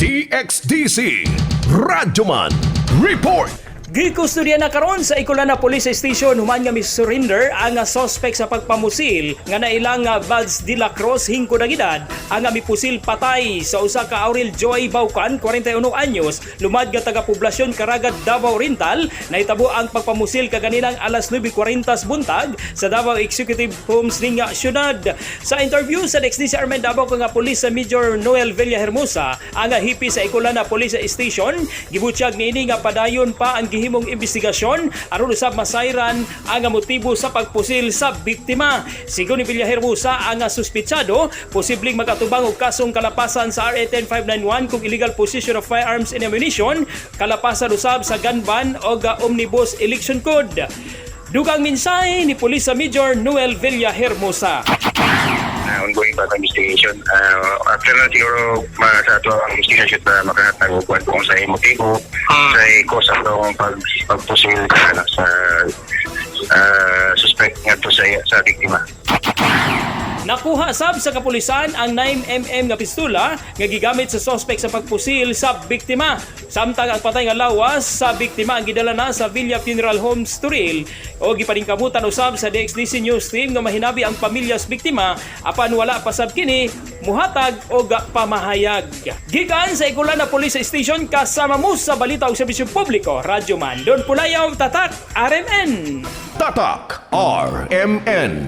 DXDC Radyoman Report. Gikustodiya na karon sa Ikulana Police Station human nga mi-surrender ang suspect sa pagpamusil nga nailang nga Buds de la Cruz, hingko na edad, ang mipusil patay sa usa ka Aurel Joy Baucan, 41 anyos, lumad nga taga poblasyon Caraga, Davao Oriental. Nahitabo ang pagpamusil kaganinang alas 9:40 sa buntag sa Davao Executive Homes ning syudad. Sa interview sa DXDC RMN Davao nga Police sa Major Noel Villahermosa, ang hepe sa Ikulana Police Station, gibutyag niini nga padayon pa ang gihimong investigasyon aron usab masayran ang motibo sa pagpusil sa biktima. Sigon ni Villahermosa, ang suspitsado posibleng makatubang og kasong kalapasan sa RA 10591 kung illegal possession of firearms and ammunition, kalapasan usab sa gun ban o Omnibus Election Code. Dugang mensahe ni Police Major Noel Villahermosa. Ongoing pa ang investigation. After na siguro sa ato ang investigation para makahatag og kwan kung sa motibo, sa cause atong pagpusil sa, ano, sa suspect ngadto sa biktima. Nakuha sab sa kapulisan ang 9 mm nga pistola nga gigamit sa suspect sa pagpusil sa biktima. Samtang ang patay nga lawas sa biktima ang gidala na sa Villa Funeral Homes Toril o gipaningkamutan usab sa DXDC News Team nga mahinabi ang pamilya sa biktima, apan wala pa sab kini muhatag og pamahayag. Gikan sa Ikulana Police Station, kasama mo sa balita ug serbisyo publiko, Radyo Man Don Pulayaw, Tatak RMN. Tatak RMN.